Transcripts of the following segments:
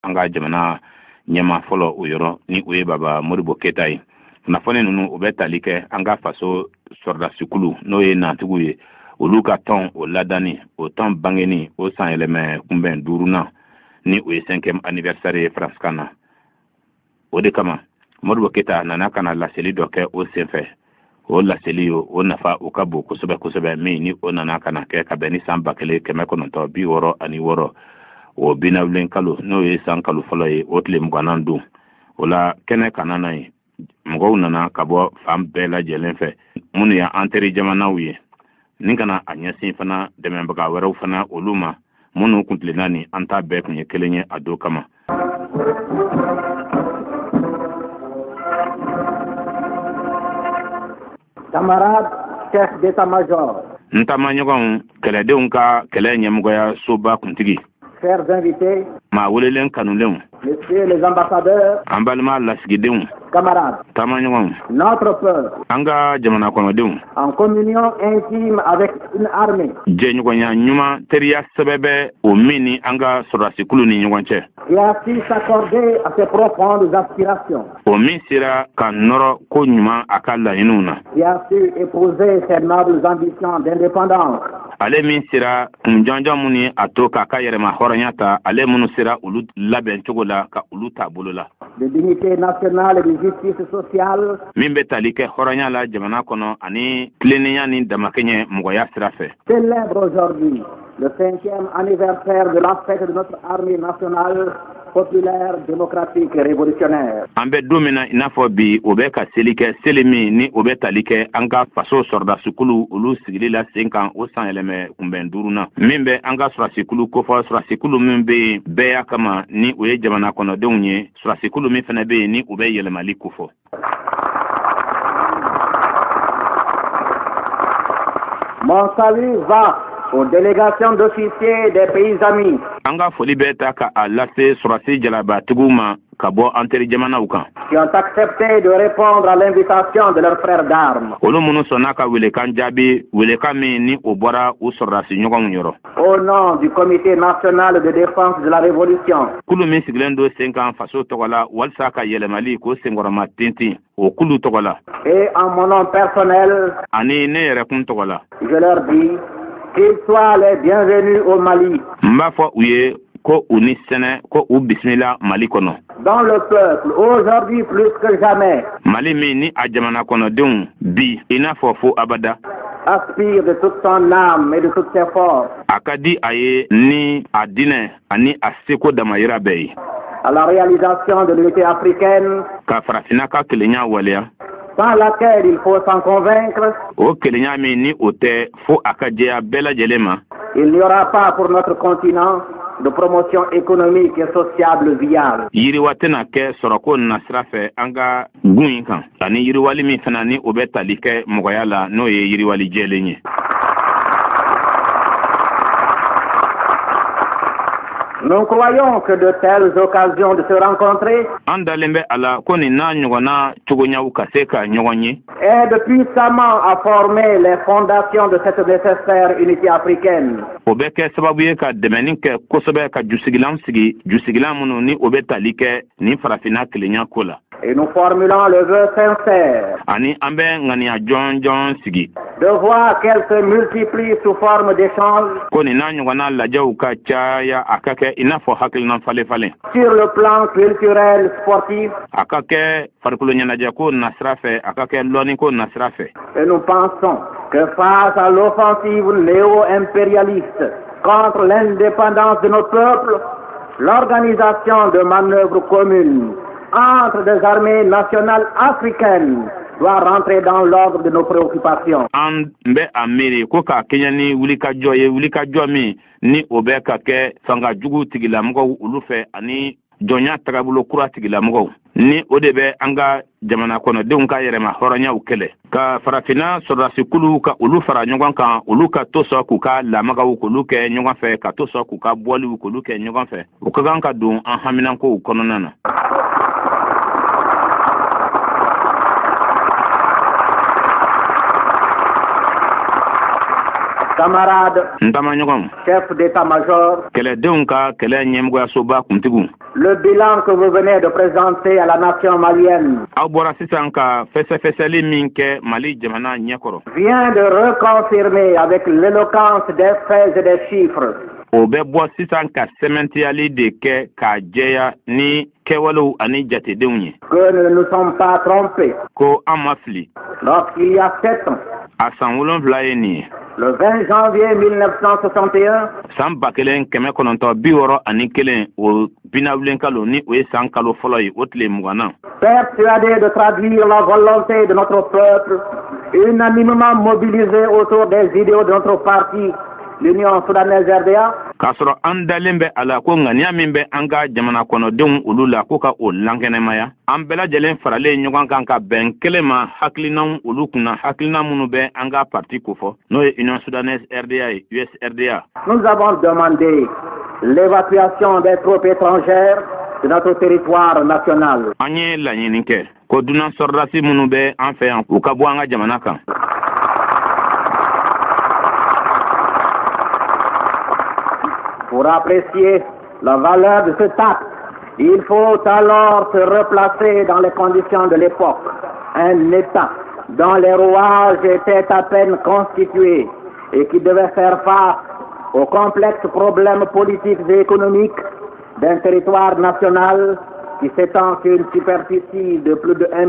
an ka jamana ɲɛmaa fɔlɔ o yɔrɔ, ni o ye Baba Modibo Keyita ye. Kunnafoni ninnu, o bɛ tali kɛ an ka faso sɔrɔdasikulu, n'o ye nantigiw ye, olu ka tɔn o ladani, o tɔn bangeni o sanyɛlɛmɛ kunbɛn duurunan, ni o ye cinquième anniversaire ye faransikan na. O de kama Modibo Keyita nana ka na laseli dɔ kɛ o senfɛ. O laseli, o nafa o ka bon kosɛbɛ kosɛbɛ, min ni o nana ka na kɛ ka bɛn ni san 1966 o binawulen kalo, n'o ye san kalo fɔlɔ ye, o tile 20nan don. O la, kɛnɛ kana na ye, mɔgɔw nana ka bɔ fan bɛɛ lajɛlen fɛ, minnu y'an teri jamanaw ye, ni kana a ɲɛsin fana dɛmɛbaga wɛrɛw fana olu ma, minnu kuntilenna ni an ta bɛɛ tun ye kelen ye a don kama. Camarades, chef d'état-major. N taamaɲɔgɔnw, kɛlɛdenw ka kɛlɛ ɲɛmɔgɔya soba kuntigi. Chers invités. Maa welelen kanulenw. Messieurs les ambassadeurs. An balima lasigidenw. Camarades. Taamaɲɔgɔnw. Notre peuple. An ka jamana kɔnɔdenw. En communion intime avec une armée. Jɛɲɔgɔnya ɲuman, teriya sɛbɛ bɛ o min ni an ka sɔrɔdasikulu ni ɲɔgɔn cɛ. Qui a su s'accorder à ses profondes aspirations. O min sera ka nɔrɔ ko ɲuman a ka laɲiniw na. Qui a su épouser ses nobles ambitions d'indépendance. Ale min sera kun jɔnjɔn minnu ye a to k'a ka yɛrɛma hɔrɔnya ta, ale minnu sera olu labɛn cogo la ka olu ta bolo la. De dignité nationale et de justice sociale. Min bɛ tali kɛ hɔrɔnya la jamana kɔnɔ ani tilennenya ni damakɛɲɛ mɔgɔya sira fɛ. Célèbre aujourd'hui le cinquième anniversaire de la fête de notre armée nationale populaire, démocratique et révolutionnaire. An bɛ don min na i n'a fɔ bi, o bɛ ka seli kɛ, seli min ni o bɛ tali kɛ an ka faso sɔrɔdasikulu olu sigili la sen kan, o san yɛlɛmɛ kunbɛn duurunan, min bɛ an ka sɔrɔdasikulu kofɔ, sɔrɔdasikulu min bɛ yen bɛɛ kama, ni o ye jamana kɔnɔdenw ye, sɔrɔdasikulu min fana bɛ yen ni o bɛ yɛlɛmali kofɔ. Mon salut va aux délégations d'officiers des pays amis. An ka foli bɛ ta ka a lase sɔrɔdasi jalabatigiw ma ka bɔ an teri jamanaw kan. Qui ont accepté de répondre à l'invitation de leurs frères d'armes. Olu minnu sɔnna ka welekan jaabi, welekan min ni o bɔra u sɔrɔdasi ɲɔgɔnw yɔrɔ. Au nom du Comité national de défense de la révolution. Kulu min sigilen don sen kan faso tɔgɔ la walisa ka yɛlɛmali k'o senkɔrɔma tintin, o kulu tɔgɔ la. Et en mon nom personnel. Ani ne yɛrɛ kun tɔgɔ la. Je leur dis qu'ils soient les bienvenus au Mali. N b'a fɔ u ye ko u ni sɛnɛ, ko u bisimila Mali kɔnɔ. Dont le peuple, aujourd'hui plus que jamais. Mali min ni a jamana kɔnɔdenw bi i n'a fɔ fo abada. Aspire de toute son âme et de toutes ses forces. A ka di a ye ni a dinɛ ani a seko damayira bɛɛ ye. À la réalisation de l'unité africaine. Ka farafinna ka kelenya waleya. Sans laquelle, il faut s'en convaincre. O kelenya min ni o tɛ fo a ka jɛya bɛɛ lajɛlen ma. Il n'y aura pas pour notre continent de promotion économique et sociale viable. Yiriwa tɛna kɛ sɔrɔko nasira fɛ an ka gun in kan, ani yiriwali min fana ni o bɛ tali kɛ mɔgɔya la, n'o ye yiriwali jɛlen ye. Nous croyons que de telles occasions de se rencontrer An dalen bɛ a la ko nin n'a ɲɔgɔnna cogoɲaw ka se ka ɲɔgɔn ye aident puissamment à former les fondations de cette nécessaire unité africaine. O bɛ kɛ sababu ye ka dɛmɛni kɛ kosɛbɛ ka jusigilan sigi, jusigilan minnu ni o bɛ tali kɛ nin farafinna kelenya ko la. Et nous formulons le vœu sincère Ani an bɛ ŋaniya jɔnjɔn sigi de voir qu'elles se multiplient sous forme d'échanges ko nin n'a ɲɔgɔnna lajɛw ka caya, a ka kɛ i n'a fɔ hakilina falen falen sur le plan culturel, sportif. A ka kɛ farikolo ɲɛnajɛko nasira fɛ, a ka kɛ lɔnniko nasira fɛ. Et nous pensons que face à l'offensive néo-impérialiste contre l'indépendance de nos peuples, l'organisation de manœuvres communes entre des armées nationales africaines doit rentrer dans l'ordre de nos préoccupations. An bɛ a miiri ko k'a kɛɲɛ ni wulikajɔ ye, wulikajɔ min ni o bɛ ka kɛ fanga jugu tigilamɔgɔw olu fɛ ani jɔnya tagabolo kura tigilamɔgɔw, ni o de bɛ an ka jamana kɔnɔdenw ka yɛrɛma hɔrɔnyaw kɛlɛ, ka farafinna sɔrɔdasikulu ka olu fara ɲɔgɔn kan, olu ka to sɔn k'u ka lamagaw k'olu kɛ ɲɔgɔn fɛ, ka to sɔn k'u ka bɔliw k'olu kɛ ɲɔgɔn fɛ, o ka kan ka don an haminankow kɔnɔna na. Camarades, N taamaɲɔgɔnw, chefs d'état-major, kɛlɛdenw ka kɛlɛ ɲɛmɔgɔyasoba kuntigiw, Le bilan que vous venez de présenter à la nation malienne Aw bɔra sisan ka fɛsɛfɛsɛli min kɛ Mali jamana ɲɛkɔrɔ, vient de reconfirmer avec l'éloquence des faits et des chiffres o bɛ bɔ sisan ka sɛmɛntiyali de kɛ k'a jɛya ni kɛwalew ani jatedenw ye que nous ne nous sommes pas trompés. ko an ma fili. Lorsqu'il y a 7 ans, A san 7 ye nin ye, le 20 janvier 1961, san 1961, o binawulenkalo, ni o ye san kalo fɔlɔ ye, o tile 20na, persuadés de traduire la volonté de notre peuple, unanimement mobilisé autour des idéaux de notre parti, l'Union soudanaise RDA, k'a sɔrɔ an dalen bɛ a la ko ŋaniya min bɛ an ka jamana kɔnɔdenw olu la, ko ka o lankɛnɛmaya, an bɛɛ lajɛlen faralen ɲɔgɔn kan ka bɛn kelen ma hakilinaw olu kunna, hakilina minnu bɛ an ka parti kofɔ, n'o ye Union soudanaise RDA ye, USRDA, nous avons demandé l'évacuation des troupes étrangères de notre territoire national. An ye laɲini kɛ ko dunan sɔrɔdasi minnu bɛ an fɛ yan, u ka bɔ an ka jamana kan. Pour apprécier la valeur de cet acte, il faut alors se replacer dans les conditions de l'époque. Un État dont les rouages étaient à peine constitués et qui devait faire face aux complexes problèmes politiques et économiques d'un territoire national qui s'étend sur une superficie de plus de 1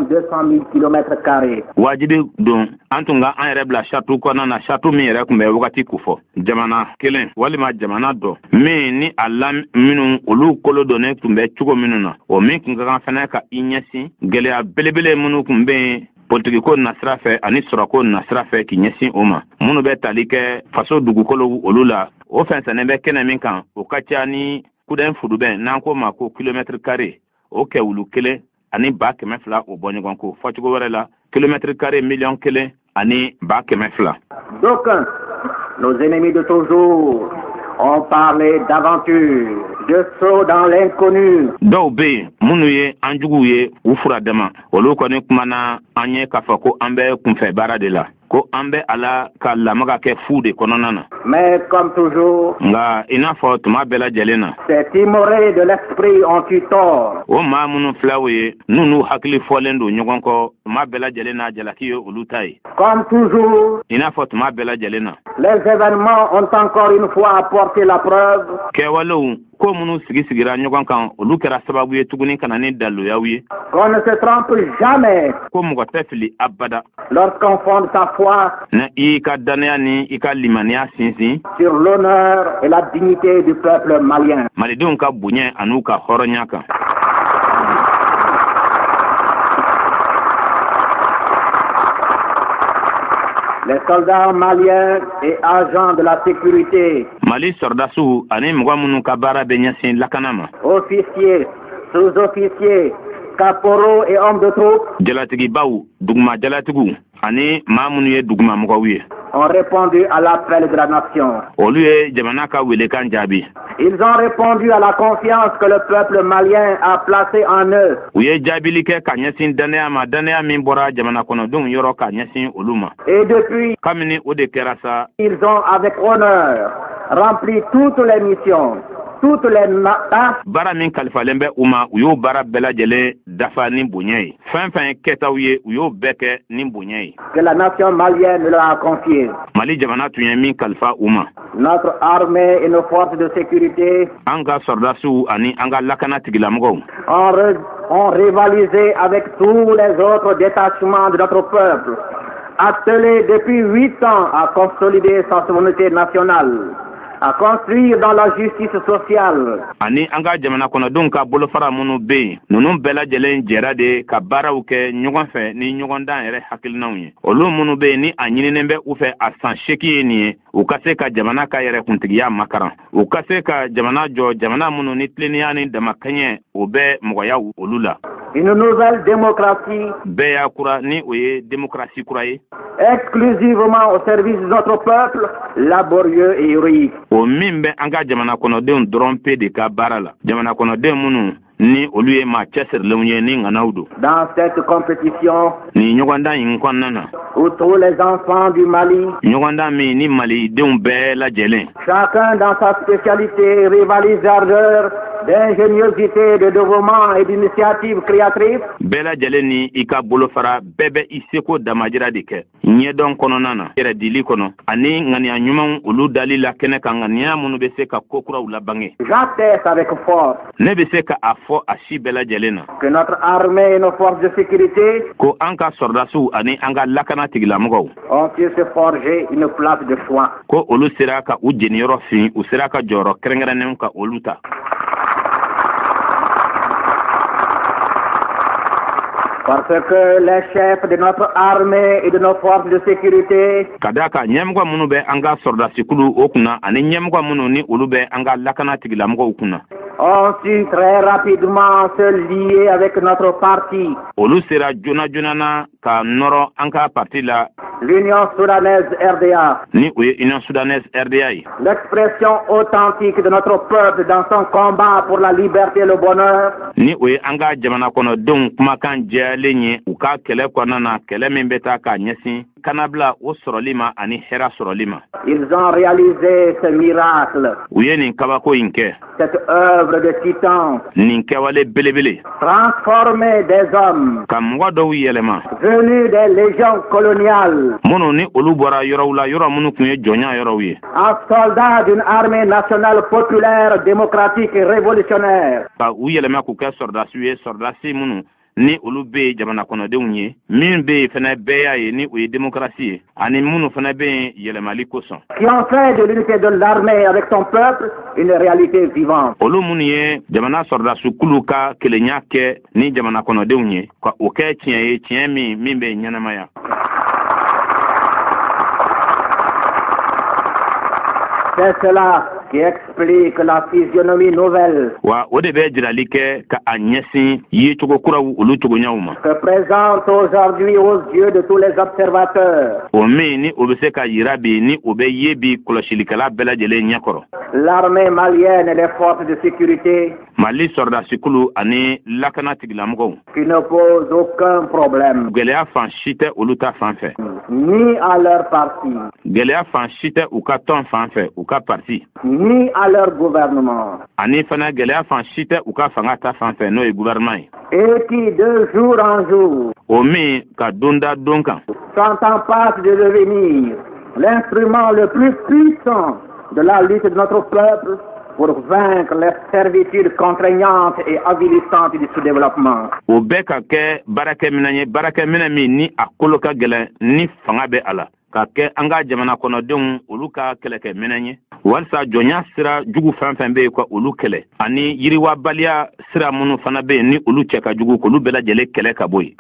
200 000 km carrés. Wajibi don an tun ka an yɛrɛ bila sartu kɔnɔna na, sartu min yɛrɛ tun bɛ wagati kofɔ, jamana kelen walima jamana dɔ min ni a la minnu olu kolo donnen tun bɛ cogo minnu na, o min tun ka kan fana ka i ɲɛsin gɛlɛya belebele minnu tun bɛ yen politikiko nasira fɛ ani sɔrɔko nasira fɛ, k'i ɲɛsin o ma, minnu bɛ tali kɛ faso dugukolo olu la, o fɛnsɛnnen bɛ kɛnɛ min kan, o ka ca ni kudɛn fudubɛn n'an ko ma ko kilomɛtiri kare o kɛwulu 1 ni 200,000 o bɔ ɲɔgɔn ko. Fɔcogo wɛrɛ la, kilomɛtiri kare 1,2 million. D'aucuns, nos ennemis de toujours, ont parlé d'aventure, de saut dans l'inconnu. Dɔw bɛ yen minnu ye an juguw ye u fura dama, olu kɔni kumana an ye k'a fɔ ko an bɛ kunfɛ baara de la, ko an bɛ a la ka lamaga kɛ fu de kɔnɔna na. Mais comme toujours, Nka i n'a fɔ tuma bɛɛ lajɛlen na, ces timorés de l'esprit ont eu tort. o maa minnu filaw ye, n'u n'u hakili fɔlen don ɲɔgɔn kɔ tuma bɛɛ lajɛlen na, jalaki ye olu ta ye. Comme toujours, I n'a fɔ tuma bɛɛ lajɛlen na, les événements ont encore une fois apporté la preuve kɛwalew ko minnu sigi sigira ɲɔgɔn kan, olu kɛra sababu ye tuguni ka na ni daliluyaw ye qu'on ne se trompe jamais ko mɔgɔ tɛ fili abada lorsqu'on fonde sa foi na i y'i ka dannaya ni i ka limaniya sinsin sur l'honneur et la dignité du peuple malien. malidenw ka bonya an'u ka hɔrɔnya kan. Les soldats maliens et agents de la sécurité, Mali sɔrɔdasiw ani mɔgɔ minnu ka baara bɛ ɲɛsin lakana ma, officiers, sous-officiers, caporaux et hommes de troupe jalatigibaw, duguma jalatigiw ani maa minnu ye dugumamɔgɔw ye, ont répondu à l'appel de la nation. olu ye jamana ka welekan jaabi. Ils ont répondu à la confiance que le peuple malien a placée en eux. U ye jaabili kɛ ka ɲɛsin dannaya ma, dannaya min bɔra jamana kɔnɔdenw yɔrɔ ka ɲɛsin olu ma. Et depuis, Kabini o de kɛra sa, ils ont avec honneur rempli toutes les missions, toutes les tâches baara min kalifalen bɛ u ma, u y'o baara bɛɛ lajɛlen dafa ni bonya ye. Fɛn fɛn ye kɛtaw ye, u y'o bɛɛ kɛ ni bonya ye que la nation malienne leur a confiées. Mali jamana tun ye min kalifa u ma. Notre armée et nos forces de sécurité An ka sɔrɔdasiw ani an ka lakana tigilamɔgɔw ont rivalisé avec tous les autres détachements de notre peuple, attelés depuis 8 ans à consolider sa souveraineté nationale, à construire dans la justice sociale, ani an ka jamana kɔnɔdenw ka bolofara minnu bɛ yen, ninnu bɛɛ lajɛlen jɛra de ka baaraw kɛ ɲɔgɔn fɛ ni ɲɔgɔndan yɛrɛ hakilinaw ye. Olu minnu bɛ yen ni a ɲininen bɛ u fɛ a san 8 ye nin ye, u ka se ka jamana ka yɛrɛ kuntigiya makaran, u ka se ka jamana jɔ, jamana minnu ni tilennenya ni damakɛɲɛ o bɛ mɔgɔya olu la, une nouvelle démocratie bɛɛ y'a kura, ni o ye démocratie kura ye, exclusivement au service de notre peuple laborieux et héroïque. o min bɛ an ka jamana kɔnɔdenw dɔrɔn pe de ka baara la, jamana kɔnɔden minnu ni olu ye maa cɛsirilenw ye ni ŋanaw don. Dans cette compétition, Nin ɲɔgɔndan in kɔnɔna na, où tous les enfants du Mali, ɲɔgɔndan min ni malidenw bɛɛ lajɛlen, chacun dans sa spécialité, rivalise d'ardeur, d'ingéniosité, de dévouement et d'initiative créatrice, bɛɛ lajɛlen ni i ka bolofara, bɛɛ bɛ i seko damajira de kɛ ɲɛdɔn kɔnɔna na, yɛrɛdili kɔnɔ ani ŋaniya ɲumanw olu dali la kɛnɛ kan, ŋaniya minnu bɛ se ka ko kuraw labange. J'atteste avec force Ne bɛ se ka a fɔ a si bɛɛ lajɛlen na que notre armée et nos forces de sécurité ko an ka sɔrɔdasiw ani an ka lakana tigilamɔgɔw ont su se forger une place de choix. ko olu sera ka u jeniyɔrɔ fin, u sera ka jɔyɔrɔ kɛrɛnkɛrɛnnenw ka olu ta. Parce que les chefs de notre armée et de nos forces de sécurité Ka da kan ɲɛmɔgɔ minnu bɛ an ka sɔrɔdasikulu o kunna ani ɲɛmɔgɔ minnu ni olu bɛ an ka lakana tigilamɔgɔw kunna, ont su très rapidement se lier avec notre parti, olu sera joona joona na ka nɔrɔ an ka parti la, l'Union soudanaise RDA, ni o ye Union soudanaise RDA ye, l'expression authentique de notre peuple dans son combat pour la liberté et le bonheur, ni o ye an ka jamana kɔnɔdenw kumakan jɛyalen ye u ka kɛlɛ kɔnɔna na, kɛlɛ min bɛ taa k'a ɲɛsin kanabila o sɔrɔli ma ani hɛrɛ sɔrɔli ma. Ils ont réalisé ce miracle, U ye nin kabako in kɛ, cette œuvre de titan, nin kɛwale belebele, transformer des hommes ka mɔgɔ dɔw yɛlɛma venus des légions coloniales minnu ni olu bɔra yɔrɔw la, yɔrɔ minnu tun ye jɔnya yɔrɔw ye, en soldats d'une armée nationale populaire, démocratique et révolutionnaire. ka u yɛlɛma k'u kɛ sɔrɔdasiw ye, sɔrɔdasi minnu ni olu bɛ yen jamana kɔnɔdenw ye, min bɛ yen fɛnɛ bɛɛ y'a ye ni o ye démocratie ye, ani minnu fana bɛ yen yɛlɛmali kosɔn. Qui ont fait de l'unité de l'armée avec son peuple une réalité vivante. Olu minnu ye jamana sɔrɔdasikulu ka kelenya kɛ ni jamana kɔnɔdenw ye, ka o kɛ tiɲɛ ye, tiɲɛ min bɛ ɲɛnamaya. C'est cela qui explique la physionomie nouvelle Wa o de bɛ jirali kɛ ka a ɲɛsin yecogo kuraw olu cogoɲaw ma que présente aujourd'hui aux yeux de tous les observateurs o min ni o bɛ se ka yira bi, ni o bɛ ye bi kɔlɔsilikɛla bɛɛ lajɛlen ɲɛkɔrɔ, l'armée malienne et les forces de sécurité Mali sɔrɔdasikulu ani lakana tigilamɔgɔw qui ne posent aucun problème gɛlɛya fan si tɛ olu ta fan fɛ, ni à leur parti, gɛlɛya fan si tɛ u ka tɔn fan fɛ, u ka parti, ni à leur gouvernement, ani fana gɛlɛya fan si tɛ u ka fanga ta fan fɛ, n'o ye gouvernement ye, et qui de jour en jour o min ka don da don kan sont en passe de devenir l'instrument le plus puissant de la lutte de notre peuple pour vaincre les servitudes contraignantes et avilissantes du sous-développement. O bɛɛ ka kɛ baarakɛminɛn ye, baarakɛminɛn min ni a kolo ka gɛlɛn, ni fanga bɛ a la, ka kɛ an ka jamana kɔnɔdenw olu ka kɛlɛkɛminɛn ye walisa jɔnya sira jugu fɛn fɛn bɛ yen, ka olu kɛlɛ, ani yiriwabaliya sira minnu fana bɛ yen ni olu cɛ ka jugu, k'olu bɛɛ lajɛlen kɛlɛ ka bɔ yen.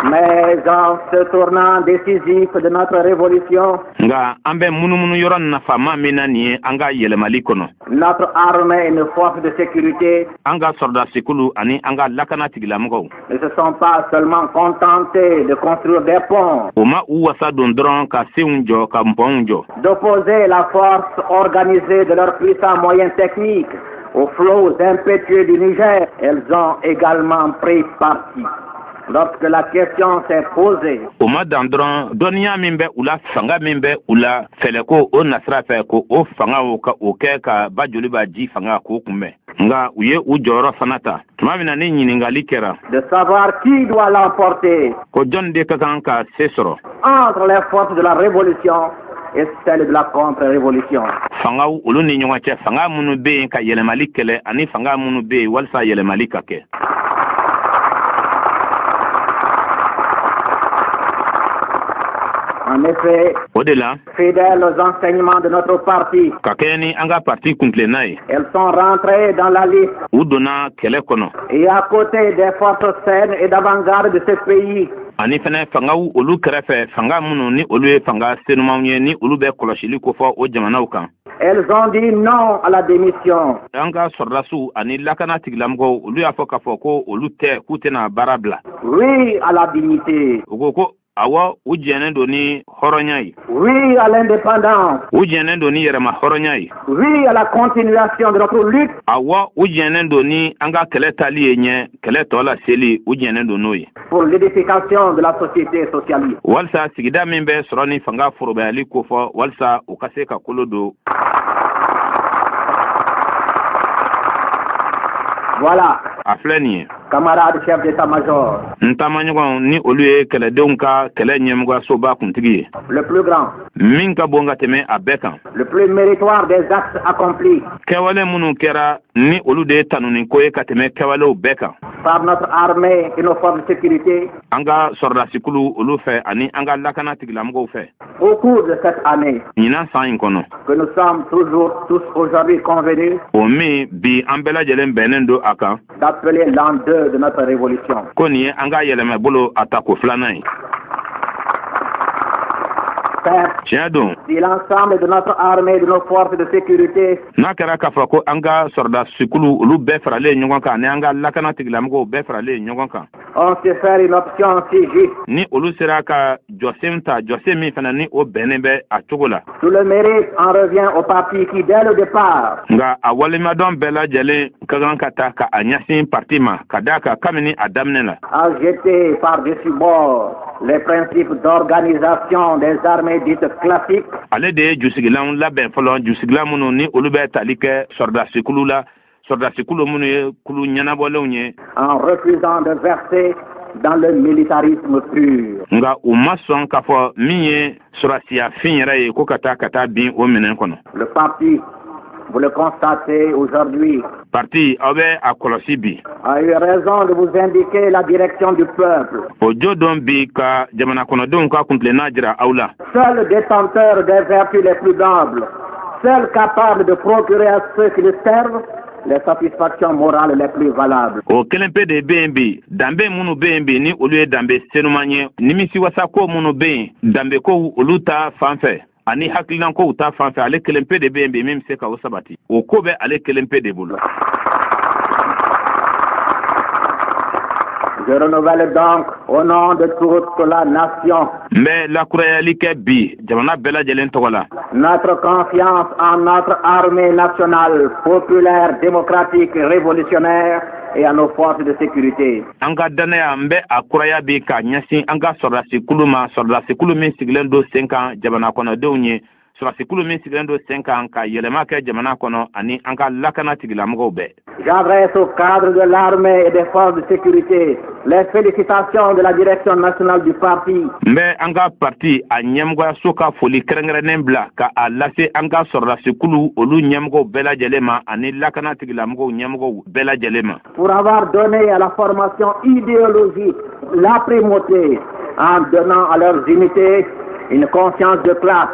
Mais en ce tournant décisif de notre révolution, Nka an bɛ munumunu yɔrɔ nafama min na nin ye an ka yɛlɛmali kɔnɔ, notre armée et nos forces de sécurité an ka sɔrɔdasikulu ani an ka lakana tigilamɔgɔw ne se sont pas seulement contentés de construire des ponts, o ma u wasa don dɔrɔn ka senw jɔ, ka pɔnw jɔ, d'opposer la force organisée de leurs puissants moyens techniques aux flots impétueux du Niger. Elles ont également pris parti. Lorsque la question s'est posée O ma dan dɔrɔn dɔnniya min bɛ u la, fanga min bɛ u la, fɛlɛko o nasira fɛ, ko o fangaw ka o kɛ ka ba joli b'a ji fanga k'o kunbɛn, nka u ye u jɔyɔrɔ fana ta tuma min na ni ɲininkali kɛra de savoir qui doit l'emporter ko jɔnni de ka kan ka se sɔrɔ entre les forces de la révolution et celles de la contre-révolution. fangaw olu ni ɲɔgɔn cɛ, fanga minnu bɛ yen ka yɛlɛmali kɛlɛ ani fanga minnu bɛ yen walisa yɛlɛmali ka kɛ. En effet, O de la, fidèles aux enseignements de notre parti, ka kɛɲɛ ni an ka parti kuntilenna ye, elles sont rentrées dans la liste u donna kɛlɛ kɔnɔ et à côté des forces saines et d'avant-garde de ce pays, ani fɛnɛ fangaw olu kɛrɛfɛ, fanga minnu ni olu ye fanga senumanw ye, ni olu bɛ kɔlɔsili kofɔ o jamanaw kan. Elles ont dit non à la démission. An ka sɔrɔdasiw ani lakana tigilamɔgɔw, olu y'a fɔ k'a fɔ ko olu tɛ, k'u tɛna baara bila. Oui à la dignité. U ko ko Awɔ, u jɛnnen don ni hɔrɔnya ye. Oui à l'indépendance. U jɛnnen don ni yɛrɛma hɔrɔnya ye. Oui à la continuation de notre lutte. Awɔ, u jɛnnen don ni an ka kɛlɛ tali ye ɲɛ, kɛlɛ tɔ la seli, u jɛnnen don n'o ye. Pour l'édification de la société socialiste. Walisa sigida min bɛ sɔrɔ ni fanga forobayali kofɔ, walisa u ka se ka kolo don. Voilà. A filɛ nin ye. Camarade chef d'état-major. N taamaɲɔgɔnw, ni olu ye kɛlɛdenw ka kɛlɛ ɲɛmɔgɔyasoba kuntigi ye. Le plus grand. Min ka bon ka tɛmɛ a bɛɛ kan. Le plus méritoire des actes accomplis. Kɛwale minnu kɛra, ni olu de ye tanuni ko ye ka tɛmɛ kɛwalew bɛɛ kan. Par notre armée et nos forces de sécurité. An ka sɔrɔdasikulu olu fɛ ani an ka lakana tigilamɔgɔw fɛ. Au cours de cette année. Ɲinan san in kɔnɔ. Que nous sommes toujours tous aujourd'hui convenus. O min bi an bɛɛ lajɛlen bɛnnen don a kan. D'appeler l'an 2 de notre révolution. Ko nin ye an ka yɛlɛmɛbolo a tako filanan ye. Tiɲɛ don. Si l'ensemble de notre armée et de nos forces de sécurité. N'a kɛra k'a fɔ ko an ka sɔrɔdasikulu olu bɛɛ faralen ɲɔgɔn kan ani an ka lakana tigilamɔgɔw bɛɛ faralen ɲɔgɔn kan. Ont su faire une option si juste. Ni olu sera ka jɔsen ta, jɔsen min fana ni o bɛnnen bɛ a cogo la. Tout le mérite en revient au parti qui, dès le départ. Nka a walemadɔn bɛɛ lajɛlen ka kan ka ta ka a ɲɛsin parti ma, ka d'a kan kabini a daminɛ la. A jeté par-dessus bord les principes d'organisation des armées dites classiques. Ale de ye jusigilanw labɛn fɔlɔ, jusigilan minnu ni olu bɛ tali kɛ sɔrɔdasikulu la, sɔrɔdasikulu minnu ye kulu ɲɛnabɔlenw ye. En refusant de verser dans le militarisme pur. Nka u ma sɔn k'a fɔ min ye sɔrɔdasiya fin yɛrɛ ye, ko ka taa bin o minɛn kɔnɔ. Le parti, vous le constatez aujourd'hui, Parti, aw bɛ a kɔlɔsi bi, a eu raison de vous indiquer la direction du peuple. O jo don bi ka jamana kɔnɔdenw ka kuntilenna jira aw la. Seul détenteur des vertus les plus nobles, seul capable de procurer à ceux qui le servent les satisfactions morales les plus valables. O kelen pe de bɛ yen bi, danbe minnu bɛ yen bi, ni olu ye danbe senuman ye, nimisiwasako minnu bɛ yen, danbekow olu ta fan fɛ ani hakilinankow ta fan fɛ, ale kelen pe de bɛ yen bi min bɛ se ka o sabati. O ko bɛ ale kelen pe de bolo. Je renouvelle donc, au nom de toute la nation, N bɛ lakurayali kɛ bi jamana bɛɛ lajɛlen tɔgɔ la, notre confiance en notre armée nationale, populaire, démocratique, révolutionnaire et à nos forces de sécurité. An ka dannaya, n bɛ a kuraya bi ka ɲɛsin an ka sɔrɔdasikulu ma, sɔrɔdasikulu min sigilen don sen kan jamana kɔnɔdenw ye, sɔrɔdasikulu min sigilen don sen kan ka yɛlɛma kɛ jamana kɔnɔ, ani an ka lakana tigilamɔgɔw bɛɛ. J'adresse au cadre de l'armée et des forces de sécurité les félicitations de la direction nationale du parti. N bɛ an ka parti a ɲɛmɔgɔyaso ka foli kɛrɛnkɛrɛnnen bila ka a lase an ka sɔrɔdasikulu olu ɲɛmɔgɔw bɛɛ lajɛlen ma ani lakana tigilamɔgɔw ɲɛmɔgɔw bɛɛ lajɛlen ma. Pour avoir donné à la formation idéologique la primauté en donnant à leurs unités une conscience de classe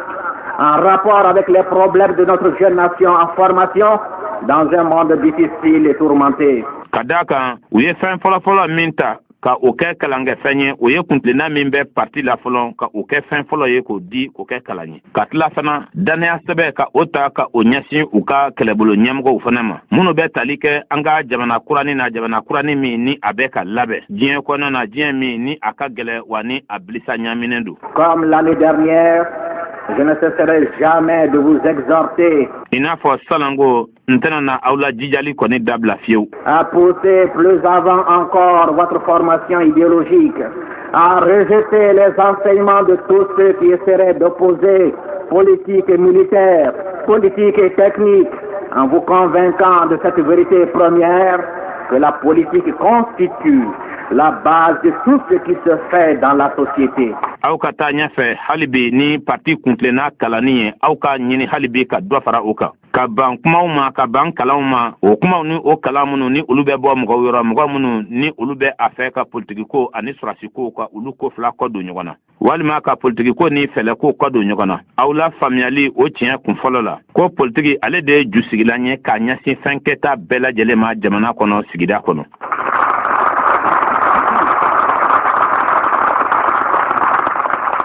en rapport avec les problèmes de notre jeune nation en formation dans un monde difficile et tourmenté. Ka daa kan u ye fɛn fɔlɔfɔlɔ min ta ka o kɛ kalankɛfɛn ye, o ye kuntilenna min bɛ parti la fɔlɔ, ka o kɛ fɛn fɔlɔ ye k'o di k'o kɛ kalan ye, ka tila fana dannaya sɛbɛ ka o ta ka o ɲɛsin u ka kɛlɛbolo ɲɛmɔgɔw fana ma, minnu bɛ tali kɛ an ka jamana kuranin na, jamana kuranin min ni a bɛ ka labɛn diɲɛ kɔnɔna na, diɲɛ min ni a ka gɛlɛ wa ni a bilisa ɲaminen don. Comme l'année dernière, je ne cesserai jamais de vous exhorter I n'a fɔ salanko, n tɛna na aw la jijali kɔni dabila fiyewu à pousser plus avant encore votre formation idéologique, à rejeter les enseignements de tous ceux qui essaieraient d'opposer politique et militaire, politique et technique, en vous convainquant de cette vérité première que la politique constitue la base de tout ce qui se fait dans la société. Aw ka taa ɲɛfɛ hali bi ni parti kuntilenna kalanni ye. Aw ka ɲini hali bi ka dɔ fara o kan, ka ban kumaw ma, ka ban kalanw ma, o kumaw ni o kalan minnu ni olu bɛ bɔ mɔgɔw yɔrɔ, mɔgɔ minnu ni olu bɛ a fɛ ka politikiko ani sɔrɔsiko ka olu ko fila kɔ don ɲɔgɔn na, walima ka politikiko ni fɛlɛko kɔ don ɲɔgɔn na. Aw la faamuyali o tiɲɛ kun fɔlɔ la ko politiki ale de ye jusigilan ye k'a ɲɛsin fɛn kɛta bɛɛ lajɛlen ma jamana kɔnɔ, sigida kɔnɔ.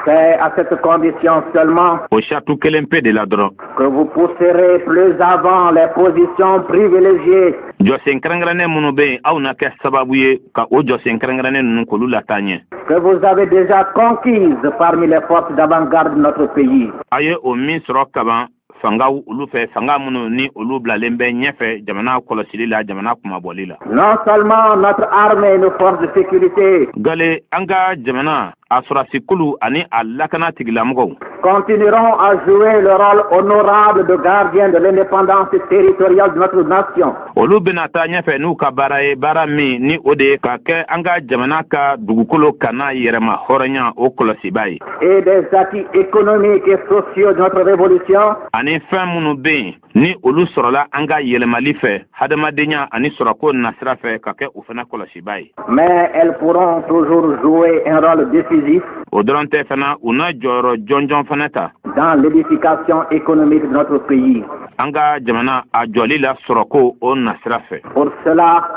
C'est à cette condition seulement O sartu kelen pe de la dɔrɔn que vous pousserez plus avant les positions privilégiées Jɔsen kɛrɛnkɛrɛnnen minnu bɛ yen, aw na kɛ sababu ye ka o jɔsen kɛrɛnkɛrɛnnen ninnu k'olu lataa ɲɛ. Que vous avez déjà conquises parmi les forces d'avant-garde de notre pays. A ye o min sɔrɔ kaban fangaw olu fɛ, fanga minnu ni olu bilalen bɛ ɲɛfɛ jamana kɔlɔsili la, jamana kunmabɔli la. Non seulement notre armée et nos forces de sécurité Gale an ka jamana a sɔrɔdasikulu ani a lakana tigilamɔgɔw continueront à jouer le rôle honorable de gardien de l'indépendance territoriale de notre nation. Olu bɛna taa ɲɛfɛ n'u ka baara ye, baara min ni o de ye ka kɛ an ka jamana ka dugukolo kana yɛrɛma hɔrɔnya o kɔlɔsiba ye et des acquis économiques et sociaux de notre révolution ani fɛn minnu bɛ yen ni olu sɔrɔla an ka yɛlɛmali fɛ hadamadenya ani sɔrɔko nasira fɛ, ka kɛ o fana kɔlɔsiba ye. Mais elles pourront toujours jouer un rôle décisif O dɔrɔn tɛ fana, u na jɔyɔrɔ jɔnjɔn fana ta dans l'édification économique de notre pays. an ka jamana a jɔli la sɔrɔko o nasira fɛ. Pour cela,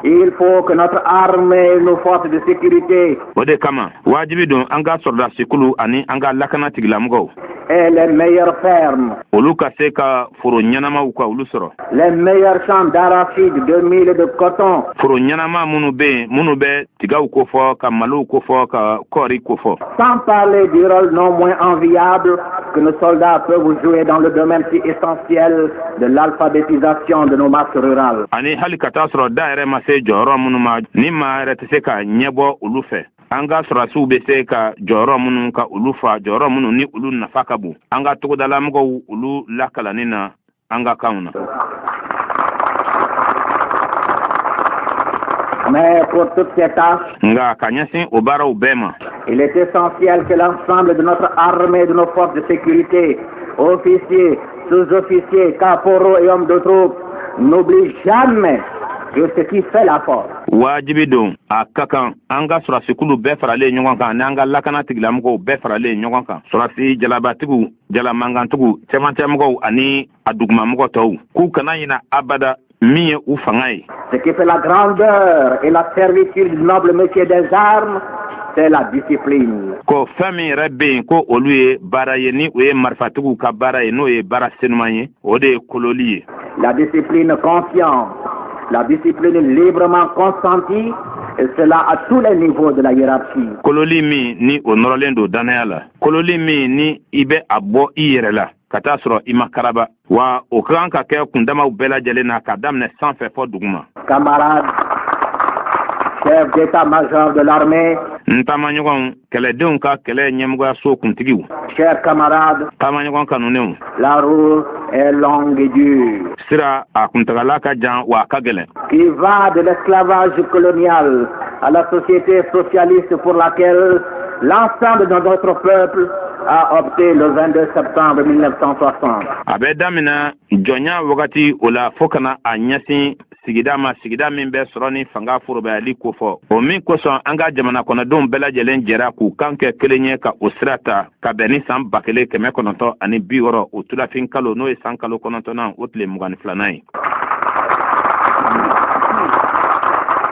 il faut que notre armée et nos forces de sécurité O de kama wajibi don an ka sɔrɔdasikulu ani an ka lakana tigilamɔgɔw aient les meilleures fermes, olu ka se ka foro ɲɛnamaw ka olu sɔrɔ, les meilleurs champs d'arachide, de mil et de coton, foro ɲɛnama minnu bɛ yen, minnu bɛ tigaw kofɔ, ka malow kofɔ, ka kɔɔri kofɔ, sans parler du rôle non moins enviable que nos soldats peuvent jouer dans le domaine si essentiel de l'alphabétisation de nos masses rurales. Ani hali ka taa sɔrɔ da yɛrɛ ma se jɔyɔrɔ minnu ma, ni maa yɛrɛ tɛ se ka ɲɛbɔ olu fɛ, an ka sɔrɔdasiw bɛ se ka jɔyɔrɔ minnu ka olu fa, jɔyɔrɔ minnu ni olu nafa ka bon an ka togodalamɔgɔw olu lakalanni na an ka kanw na. Mais pour toutes ces tâches, Nka ka ɲɛsin o baaraw bɛɛ ma, il est essentiel que l'ensemble de notre armée et de nos forces de sécurité, officiers, sous-officiers, caporaux et hommes de troupes, n'oublient jamais que ce qui fait la force, Wajibi don, a ka kan an ka sɔrɔdasikulu bɛɛ faralen ɲɔgɔn kan n'an ka lakana tigilamɔgɔw bɛɛ faralen ɲɔgɔn kan, sɔrɔdasi jalabatigiw, jalamankantigiw, cɛmancɛmɔgɔw ani a dugumamɔgɔ tɔw, k'u kana ɲina abada min ye u fanga ye. Ce qui fait la grandeur et la servitude du noble métier des armes, c'est la discipline. Ko fɛn min yɛrɛ bɛ yen ko olu ye baara ye, ni o ye marifatigiw ka baara ye, n'o ye baara senuman ye, o de ye kololi ye. La discipline consciente, la discipline librement consentie, et cela à tous les niveaux de la hiérarchie. Kololi min ni o nɔrɔlen don dannaya la, kololi min ni i bɛ a bɔ i yɛrɛ la ka taa sɔrɔ i ma karaba wa, o ka kan ka kɛ kundamaw bɛɛ lajɛlen na, ka daminɛ sanfɛ fɔ duguma. Camarades, chefs d'état-major de l'armée, N taamaɲɔgɔnw, kɛlɛdenw ka kɛlɛ ɲɛmɔgɔyaso kuntigiw, chers camarades, taamaɲɔgɔn kanunenw, la route est longue et dure, sira a kuntagala ka jan wa a ka gɛlɛn, qui va de l'esclavage colonial à la société socialiste pour laquelle l'ensemble de notre peuple a opté le 22 septembre 1960. A bɛ daminɛ jɔnya wagati o la fɔɔ kana a ɲɛsin sigida ma, sigida min bɛ sɔrɔ ni fanga forobayali kofɔ, o min kosɔn an ka jamana kɔnɔdenw bɛɛ lajɛlen jɛra k'u kan kɛ kelen ye ka o sira ta ka bɛn ni san 1960, o tulafin kalo, n'o ye san kalo 9nan, o tile 22nan ye.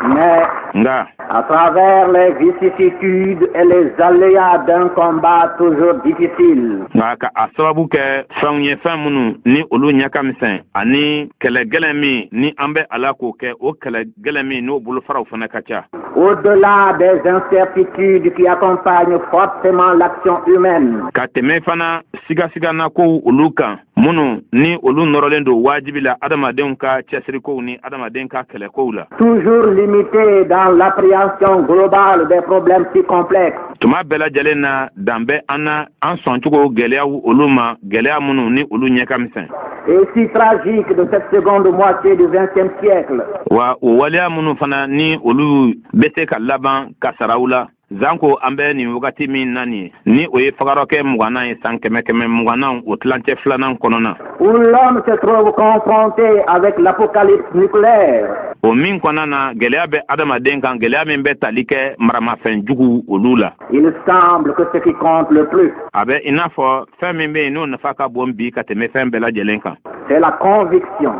Mais Nka à travers les vicissitudes et les aléas d'un combat toujours difficile, nka ka a sababu kɛ fɛnw ye, fɛn minnu ni olu ɲɛ ka misɛn, ani kɛlɛ gɛlɛn min ni an bɛ a la k'o kɛ, o kɛlɛ gɛlɛn min n'o bolofaraw fana ka ca, au-delà des incertitudes qui accompagnent forcément l'action humaine, ka tɛmɛ fana sigasiganakow olu kan, minnu ni olu nɔrɔlen don wajibi la adamadenw ka cɛsirikow ni adamaden ka kɛlɛkow la, toujours limité dans l'appréhension globale des problèmes si complexes, tuma bɛɛ lajɛlen na dan bɛ an na an sɔncogo gɛlɛyaw olu ma, gɛlɛya minnu ni olu ɲɛ ka misɛn et si tragiques de cette seconde moitié du XXe siècle, wa o waleya minnu fana ni olu bɛ se ka laban kasaraw la, zanko an bɛ nin wagati min na nin ye, ni o ye fagarɔkɛ 20nan ye, san kɛmɛ kɛmɛ 20nan, o tilancɛ filanan kɔnɔna, où l'homme se trouve confronté avec l'apocalypse nucléaire, o min kɔnɔna na gɛlɛya bɛ adamaden kan, gɛlɛya min bɛ tali kɛ maramafɛn jugu olu la, il semble que ce qui compte le plus, a bɛ i n'a fɔ fɛn min bɛ yen n'o nafa ka bon bi ka tɛmɛ fɛn bɛɛ lajɛlen kan, c'est la conviction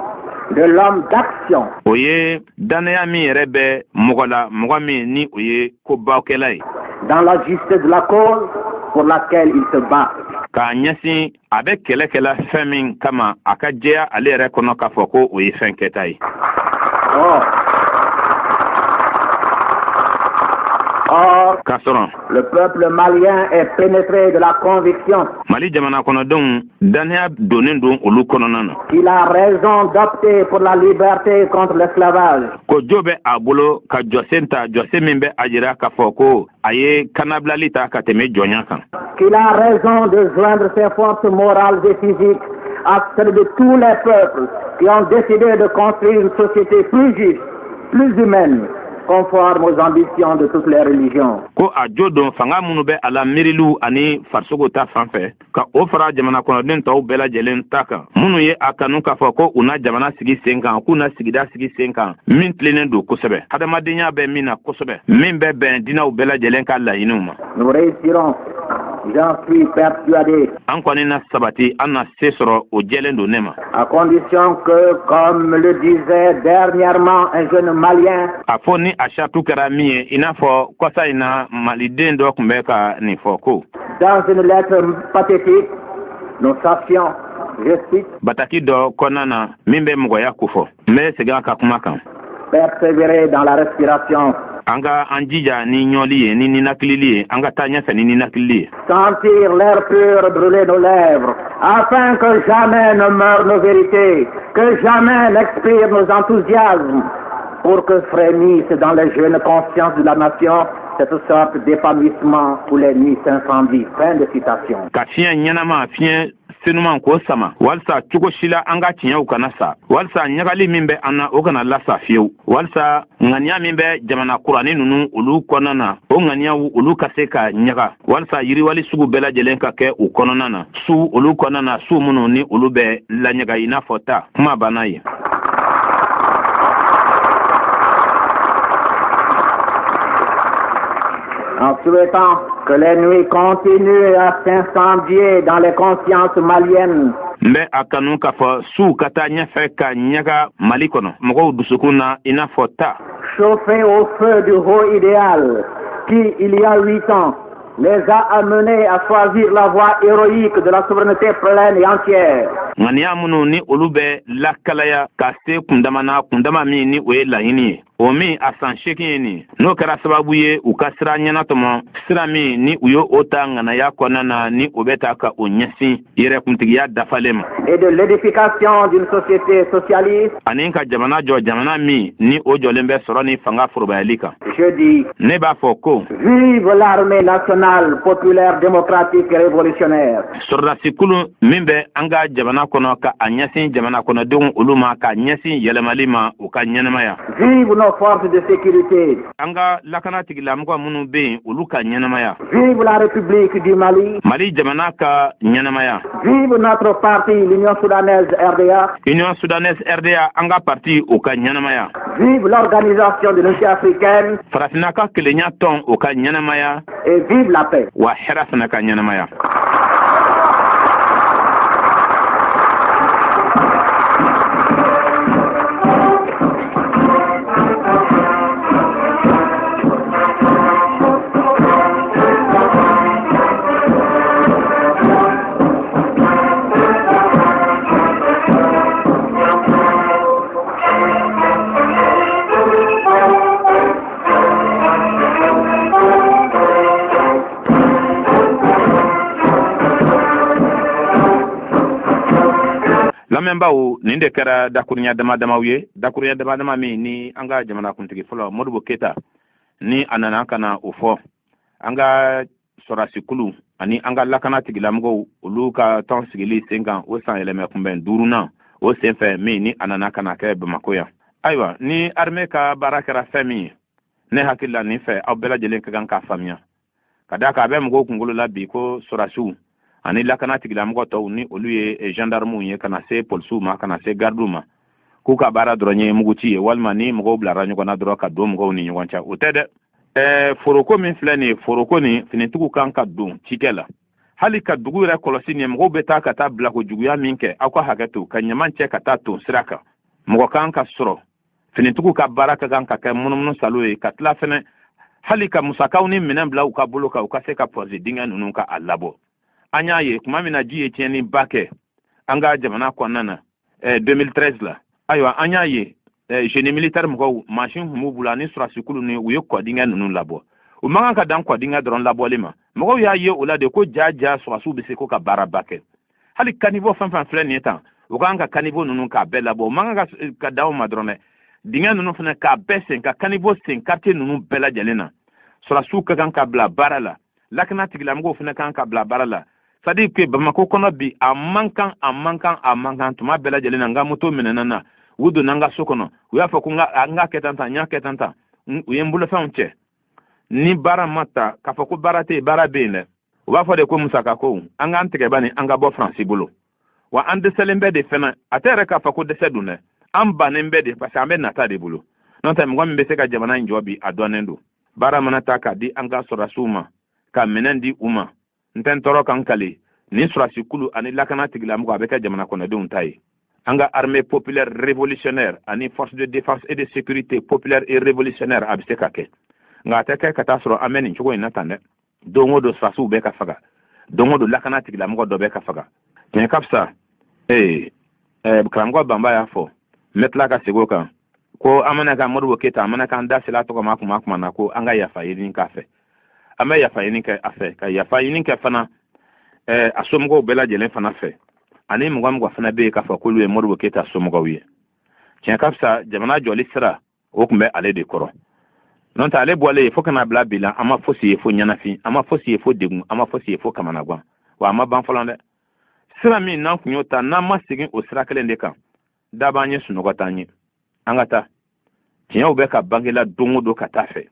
de l'homme d'action o ye dannaya min yɛrɛ bɛ mɔgɔ la, mɔgɔ min ni o ye kobawkɛla ye, dans la justice de la cause pour laquelle il se bat. K'a ɲɛsin a bɛ kɛlɛ kɛla fɛn min kama, a ka jɛya ale yɛrɛ kɔnɔ k'a fɔ ko o ye fɛn kɛta ye. Oh. Or, K'a sɔrɔ le peuple malien est pénétré de la conviction Mali jamana kɔnɔdenw, dannaya donnen don olu kɔnɔna na qu'il a raison d'opter pour la liberté contre l'esclavage, ko jo bɛ a bolo ka jɔsen ta, jɔsen min bɛ a jira k'a fɔ ko a ye kanabilali ta ka tɛmɛ jɔnya kan, qu'il a raison de joindre ses forces morales et physiques à celles de tous les peuples qui ont décidé de construire une société plus juste, plus humaine, conforme aux ambitions de toutes les religions. Ko a jo don fanga minnu bɛ a la miiriliw ani farisogo ta fan fɛ, ka o fara jamana kɔnɔden tɔw bɛɛ lajɛlen ta kan, minnu ye a kanu k'a fɔ ko u na jamana sigi sen kan, k'u na sigida sigi sen kan min tilennen don kosɛbɛ, hadamadenya bɛ min na kosɛbɛ, min bɛ bɛn dinɛw bɛɛ lajɛlen ka laɲiniw ma. Nous réussirons, j'en suis persuadé, An kɔni na sabati, an na se sɔrɔ, o jɛlen don ne ma, à condition que, comme le disait dernièrement un jeune Malien, a fɔ ni a saratu kɛra min ye, i n'a fɔ kɔsa in na maliden dɔ tun bɛ ka nin fɔ ko dans une lettre pathétique, nous sachions, je cite, bataki dɔ kɔnɔna na min bɛ mɔgɔya kofɔ. N bɛ segin a ka kuma kan: persévérer dans la respiration, An ka an jija ni ɲɔli ye, ni ninakilili ye, an ka taa ɲɛfɛ ni ninakilili ye, sentir l'air pur brûler nos lèvres, afin que jamais ne meurent nos vérités, que jamais n'expirent nos enthousiasmes, pour que frémisse dans les jeunes consciences de la nation cette sorte d'épanouissement où les nuits s'incendiient. Fin de citation. Ka fiɲɛ ɲɛnama, fiɲɛ senuman k'o sama, walisa cogo si la an ka tiɲɛw kana sa, walisa ɲagali min bɛ an na, o kana lasa fiyewu, walisa ŋaniya min bɛ jamana kuranin ninnu olu kɔnɔna na, o ŋaniyaw olu ka se ka ɲaga, walisa yiriwali sugu bɛɛ lajɛlen ka kɛ u kɔnɔna na, su olu kɔnɔna na, su minnu ni olu bɛ laɲaga i n'a fɔ ta. Kuma banna ye. En souhaitant que les nuits continuent à s'incendier dans les consciences maliennes, N bɛ a kanu k'a fɔ suw ka taa ɲɛfɛ ka ɲaga Mali kɔnɔ mɔgɔw dusukun na i n'a fɔ ta, chauffées au feu du haut idéal qui, il y a 8 ans, les a amenés à choisir la voie héroïque de la souveraineté pleine et entière. Ŋaniya minnu ni olu bɛ lakalaya ka se kundama na, kundama min ni o ye laɲini ye, o min a san 8 ye nin, n'o kɛra sababu ye u ka sira ɲɛnatɔmɔ, sira min ni u ye o ta ŋanaya kɔnɔna na, ni o bɛ ta ka o ɲɛsin yɛrɛkuntigiya dafalen ma, et de l'édification d'une société socialiste, ani ka jamana jɔ, jamana min ni o jɔlen bɛ sɔrɔ ni fanga forobayali kan, je dis, ne b'a fɔ ko vive l'armée nationale populaire démocratique et révolutionnaire. Sɔrɔdasikulu min bɛ an ka jamana kɔnɔ ka a ɲɛsin jamana kɔnɔdenw olu ma, ka ɲɛsin yɛlɛmali ma, u ka ɲɛnamaya. Vive nos forces de sécurité. An ka lakana tigilamɔgɔ minnu bɛ yen, olu ka ɲɛnamaya. Vive la République du Mali. Mali jamana ka ɲɛnamaya. Vive notre parti, l'Union soudanaise RDA. Union soudanaise RDA, an ka parti, o ka ɲɛnamaya. Vive l'organisation de l'unité africaine. Farafinna ka kelenya tɔn, o ka ɲɛnamaya. Et vive la paix. Wa hɛrɛ fana ka ɲɛnamaya. Lamɛnbaaw, nin de kɛra dakurunya dama damaw ye, dakurunya dama dama min ni an ka jamanakuntigi fɔlɔ Modibo Keyita ni a nana ka na o fɔ an ka sɔrɔdasikulu ani an ka lakana tigilamɔgɔw olu ka tɔn sigili sen kan, o san yɛlɛmɛ kunbɛn duurunan o senfɛ min ni a nana ka na kɛ Bamako yan. Ayiwa, ni armée ka baara kɛra fɛn min ye, ne hakili la nin fɛ aw bɛɛ lajɛlen ka kan k'a faamuya, ka d'a kan a bɛ mɔgɔw kunkolo la bi ko sɔrɔdasiw ani lakana tigilamɔgɔ tɔw, ni olu ye gendarmew ye, ka na se polisiw ma, ka na se gardiw ma, k'u ka baara dɔrɔn ye muguci ye, walima ni mɔgɔw bilara ɲɔgɔn na dɔrɔn ka don mɔgɔw ni ɲɔgɔn cɛ. O tɛ dɛ. Foroko min filɛ nin ye, foroko nin, finitigiw kan ka don cikɛ la, hali ka dugu yɛrɛ kɔlɔsi. Nin ye mɔgɔw bɛ taa ka taa bilako juguya min kɛ, aw ka hakɛ to, ka ɲaman cɛ ka taa ton sira kan, mɔgɔ kan ka sɔrɔ. Finitigiw ka baara ka kan ka kɛ munumunu salo ye, ka tila fɛnɛ hali ka musakaw ni minɛn bila u ka bolo kan, u ka se ka pɔsi dingɛ ninnu ka a labɔ. An y'a ye tuma min na ji ye tiɲɛniba kɛ an ka jamana kɔnɔna na 2013 la, ayiwa, an y'a ye Génie militaire mɔgɔw, mansin tun b'u bolo ani sɔrɔdasikulu ni u ye kɔdingɛ ninnu labɔ. U man kan ka dan kɔdingɛ dɔrɔn labɔli ma. Mɔgɔw y'a ye o la de ko ja ja, sɔrɔdasiw bɛ se ko ka baaraba kɛ. Hali caniveau fɛn fɛn filɛ nin ye tan, u kan ka caniveau ninnu k'a bɛɛ labɔ. U man kan ka dan o ma dɔrɔn dɛ, dingɛ ninnu fana k'a bɛɛ sen, ka caniveau sen quartier ninnu bɛɛ lajɛlen na. Sɔrɔdasiw ka kan ka bila baara la, lakana tigilamɔgɔw fana kan ka bila baara la. C'est à dire que Bamakɔ kɔnɔ bi, a man kan, a man kan, a man kan. Tuma bɛɛ lajɛlen na, n ka moto minɛna na, u donna n ka so kɔnɔ, u y'a fɔ ko n ka kɛ tan tan, n y'a kɛ tan tan, u ye n bolofɛnw cɛ. Ni baara ma ta k'a fɔ ko baara tɛ yen, baara bɛ yen dɛ. U b'a fɔ de ko musaka ko, an k'an tigɛba ni an ka bɔ Faransi bolo. Wa an dɛsɛlen bɛ de fɛnɛ. A tɛ yɛrɛ k'a fɔ ko dɛsɛ dun dɛ, an bannen bɛ de, parce que an bɛ nata de bolo. N'o tɛ, mɔgɔ min bɛ se ka jamana in jɔ bi, a dɔnnen don. Baara mana ta k'a di an ka sɔrɔdasiw ma, ka minɛn di u ma, n tɛ n tɔɔrɔ kan kale ni sɔrɔdasikulu ani lakana tigilamɔgɔ, a bɛ kɛ jamana kɔnɔdenw ta ye. An ka armée populaire révolutionnaire ani force de défense et de sécurité populaire et révolutionnaire, a bɛ se ka kɛ, nka a tɛ kɛ ka taa sɔrɔ an bɛ nin cogo in na tan dɛ. Don o don sɔrɔdasiw bɛ ka faga, don o don lakana tigilamɔgɔ dɔ bɛ ka faga. Tiɲɛ ka fisa. Ee karamɔgɔ Banba y'a fɔ, n bɛ tila ka segin o kan, ko an mana ka Modibo Keyita, an mana k'an da sela tɔgɔ ma kuma kuma na, ko an ka yafa ɲini k'a fɛ. An bɛ yafa ɲini kɛ a fɛ, ka yafa ɲini kɛ fana a somɔgɔw bɛɛ lajɛlen fana fɛ, ani mɔgɔ mɔgɔ fana bɛ yen k'a fɔ k'olu ye Modibo Keyita somɔgɔw ye. Tiɲɛ ka fisa. Jamana jɔli sira, o tun bɛ ale de kɔrɔ. N'o tɛ, ale bɔlen fo kana bila bi la, an ma fosi ye fo ɲɛnafin, an ma fosi ye fo degun, an ma fosi ye fo kamanagan. Wa a ma ban fɔlɔ dɛ. Sira min n'an kun y'o ta, n'an ma segin o sira kelen de kan, da b'an ye, sunɔgɔ t'an ye. An ka taa, tiɲɛw bɛ ka bangela don o don ka taa fɛ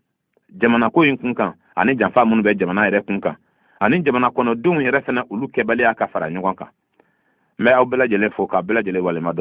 jamana ko in kun kan, ani janfa minnu bɛ jamana yɛrɛ kun kan, ani jamana kɔnɔdenw yɛrɛ fana, olu kɛbaliya ka fara ɲɔgɔn kan. N bɛ aw bɛɛ lajɛlen fo k'a bɛɛ lajɛlen walima dɔn.